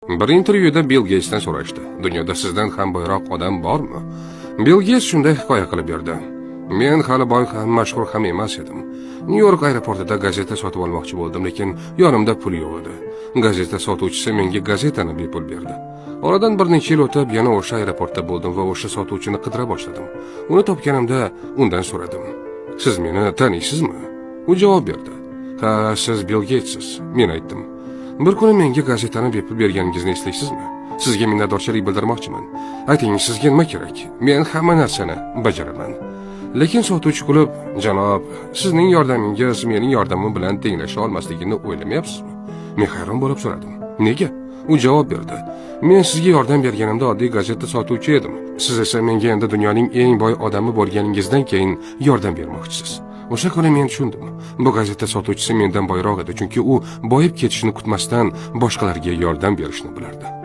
Bir intervyuda Bill Geytsdan so'rashdi: "Dunyoda sizdan ham boyroq odam bormi?" Bill Geyts shunday hikoya qilib berdi: "Men hali boy ham, mashhur ham emas edim. Nyu-York aeroportida gazeta sotib olmoqchi bo'ldim, lekin yonimda pul yo'q edi. Gazeta sotuvchisi menga gazetani bepul berdi. Oradan bir necha yil o'tib, yana o'sha aeroportda bo'ldim va o'sha sotuvchini qidira boshladim. Uni topganimda undan so'radim: "Siz meni taniysizmi?" U javob berdi: "Ha, siz Bill Geytssiz." Men aytdim: "Bir kuni menga gazetani bepul berganingizni eslaysizmi? Sizga minnatdorchilik bildirmoqchiman. Ayting, sizga nima kerak? Men hamma narsani bajaraman." Lekin sotuvchi kulib: "Janob, sizning yordamingiz mening yordamim bilan tenglasha olmasligini o'ylamayapsizmi?" Men hayron bo'lib so'radim: "Nega?" U javob berdi: "Men sizga yordam berganimda oddiy gazeta sotuvchi edim. Siz esa menga endi dunyoning eng boy odami bo'lganingizdan keyin yordam bermoqchisiz." O'sha kuni men tushundim. Bu gazeta sotuvchisi mendan boyroq edi, chunki u boyib ketishini kutmasdan boshqalarga yordam berishni bilardi.